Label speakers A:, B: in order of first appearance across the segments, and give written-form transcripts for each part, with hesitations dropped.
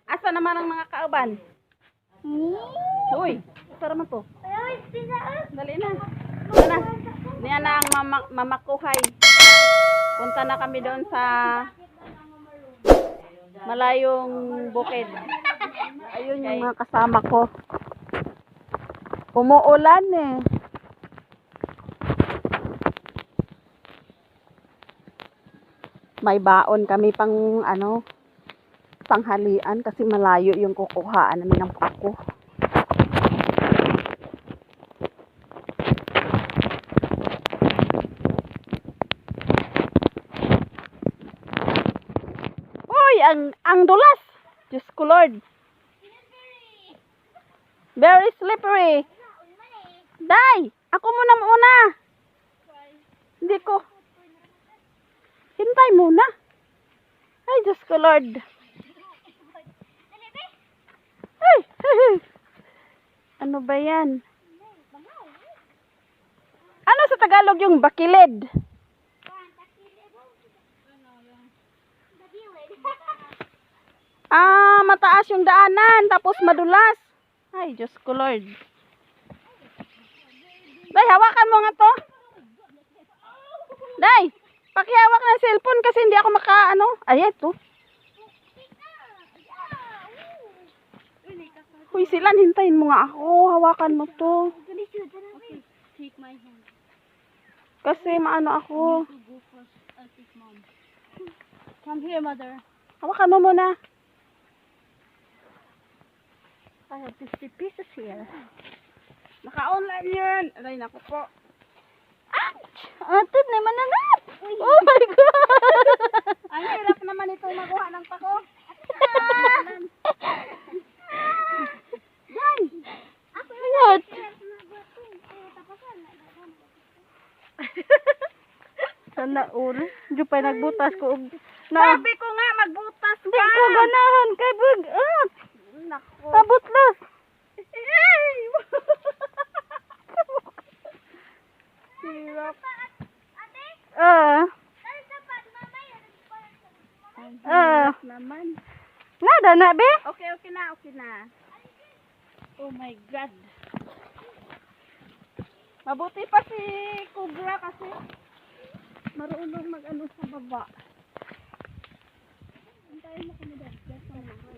A: Asa naman ang mga kauban? Uy, asa naman to? Dali na. Dali na. Niya na ang mama, mamakuhay. Punta na kami doon sa malayong bukid. Ayun yung mga kasama ko. Umuulan eh. May baon kami pang ano, tanghalian kasi malayo yung kukuhaan namin ng pako. Uy, ang dulas. Diyos ko Lord. Very slippery. Day, ako muna muna. Hindi ko. Hintay muna. Ay, Diyos ko Lord. Ay, ano ba yan? Ano sa Tagalog yung bakilid? Ah, mataas yung daanan, tapos madulas. Ay, Diyos ko Lord. Day, hawakan mo nga to. Day, pakihawak ng cellphone kasi hindi ako maka, ano. Ay, ito. Uy, silan, hintayin mo nga ako. Hawakan mo to.
B: Take my hand.
A: Kasi maano ako.
B: To go first. I'll take mom. Come here, mother.
A: Hawakan mo muna.
B: I have 50 pieces here.
A: Naka-online yun. Aray, naku po.
B: Ate, naman nanap!
A: Oh my God! Ang hirap naman itong makuha ng pako. Day!
B: What? Sana all. Di pa nagbutas ko. Og na,
A: Sabi ko nga, magbutas ka!
B: di ko ganahan kay bug. Ah,
A: Naku.
B: pabutlos.
A: Ay! Hirap.
B: Ah.
A: Ang
B: Ah.
A: hirap naman.
B: Nada na be?
A: Okay, okay na, okay na. Oh my God. Mabuti pa si Cobra kasi marunong mag-ano sa baba. Antayin mo kami doon.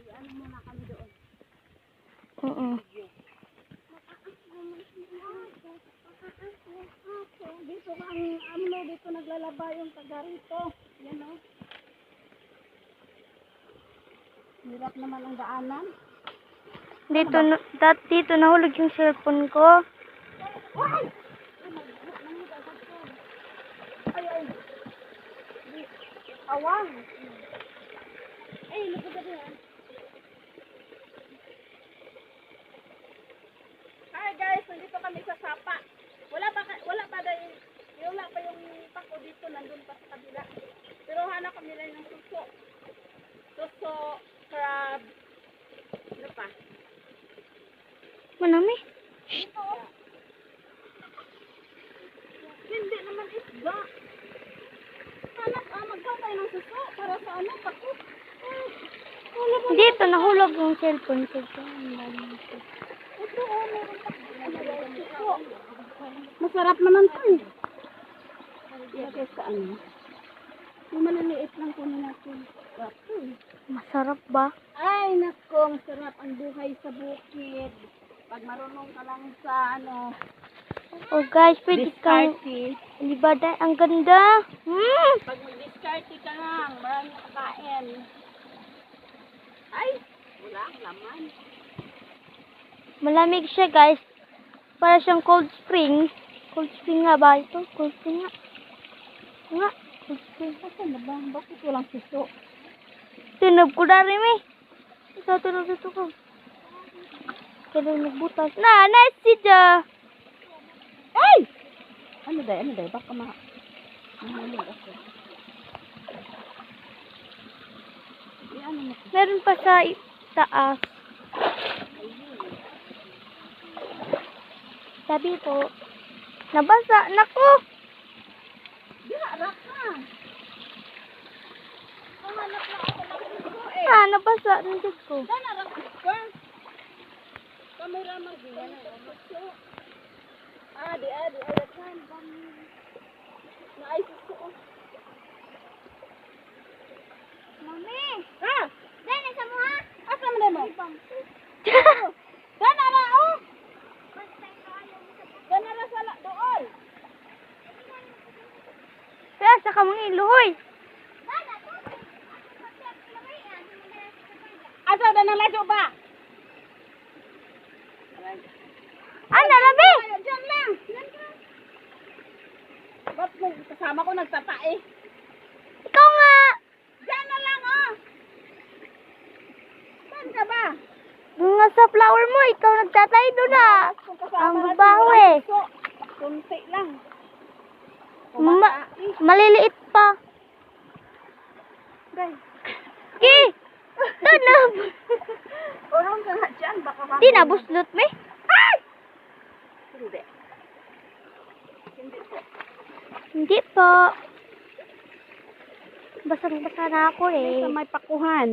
A: Ano muna kami doon.
B: Oo.
A: Dito ang ano, dito naglalaba yung taga rito. Yan o. Hirap naman ang daanan.
B: Dito na, dito nahulog yung cellphone ko.
A: Ay! Ay, ay. Awang. Ay, lupad na yan. Hi guys, nandito kami sa sapa. Wala pa dahil wala pa yung pako dito, nandun pa sa kabila. Pero hanap kami lang ng suso. Suso, crab, ano pa?
B: Manami.
A: Dito. Oh. Hindi naman isda. Hanap, magkuha tayo ng suso para sa ano, pako. Ay, wala ba?
B: Dito nahulog yung cellphone ko.
A: Ito, oh, meron pa. Ano, suso. Masarap naman to eh. Ilagay sa ano. Yung maliliit lang kunin natin. Ito eh.
B: Masarap ba?
A: Ay, nako, masarap ang buhay sa bukid. Pag marunong ka lang sa ano,
B: Oh guys, pwede kang
A: diskarte.
B: Di ba ang ganda? Hmm.
A: Pag mag-diskarte ka lang, marami kakain. Ay, wala ang laman.
B: Malamig siya guys. Para siyang cold spring. Cold spring nga ba ito? Cold spring nga. Nga. Cold spring.
A: Asan na ba? Bakit walang suso?
B: Tunog ko na rin eh. Isa tunog dito ko. Kaya nagbutas. Na, nice siya.
A: Ay! Ano day? Ano day? Baka mahulog ako. Di ano mo?
B: Meron pa sa taas. Sabi po, nabasa. Naku!
A: Di harap ka. Mahanap na ako ng suso eh.
B: Ah, nabasa na jud ko.
A: Dana ra ka. Kamera man suso. Ah, di ah, di ay kan. Naay suso.
B: Mami,
A: Ha?
B: dali sa mo ha.
A: Asa man mo? Dana ra oh. Dana ra sa dool.
B: Kaya sa kamang iluhoy.
A: Asa dana ladyo ba?
B: Ana labi.
A: Ay, diyan lang. Diyan ka. Ba't mo kasama ko nagtatae?
B: Ikaw nga.
A: Diyan na lang oh. Saan ka ba?
B: Doon nga sa flower mo, ikaw nagtatay doon ah.
A: Kung kasama
B: Ang
A: natin,
B: baho
A: walang
B: eh.
A: suso. Kunti lang.
B: Maliliit pa.
A: Day.
B: Ki! Tunob!
A: Urong ka nga dyan, baka
B: Di na buslot me.
A: Ay! Hindi. Hindi po.
B: Hindi po. Basang-basa na ako eh.
A: Sa may pakuhan.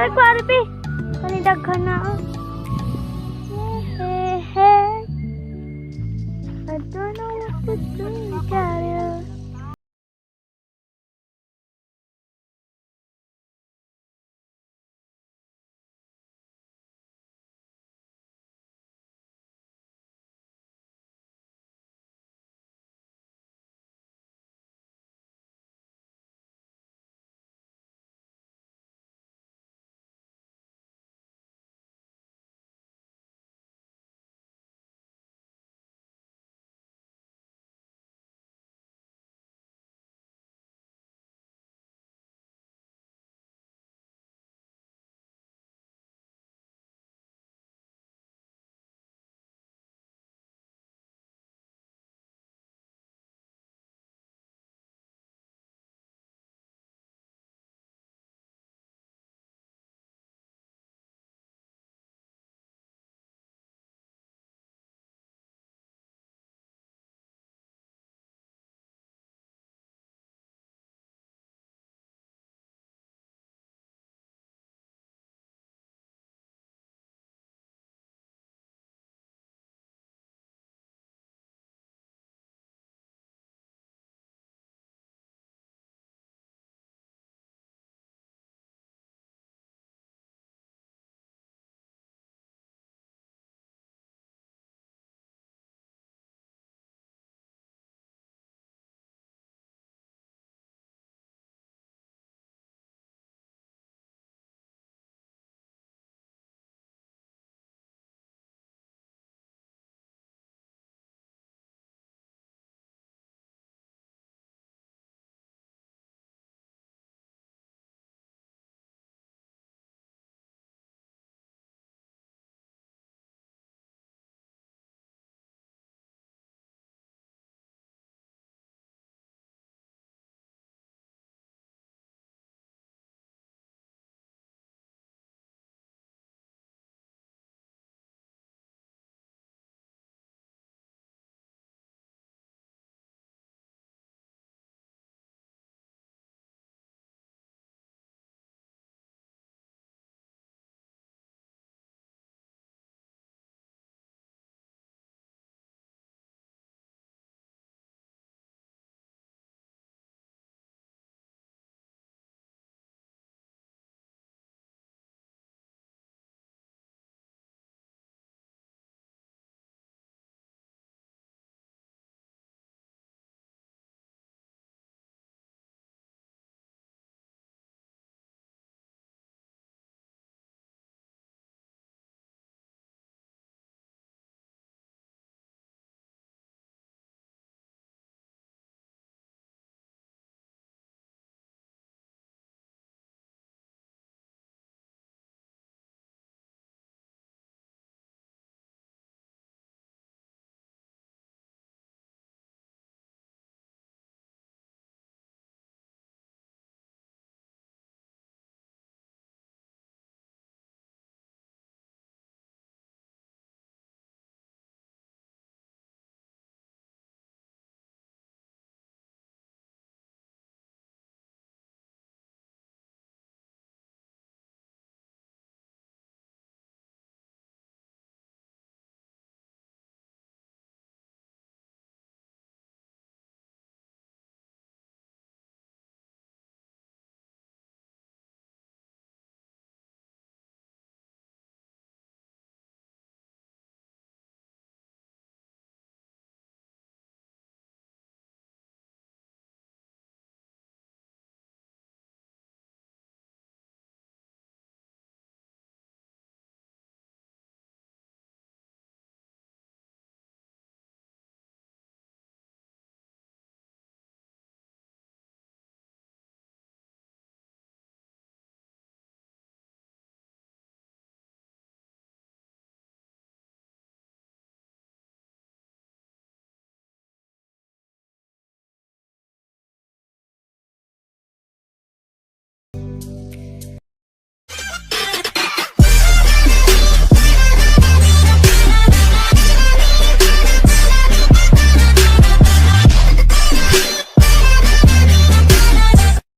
B: Ari ko, ari bi. Kani daghan na oh. Hey, hey. I don't know what to do without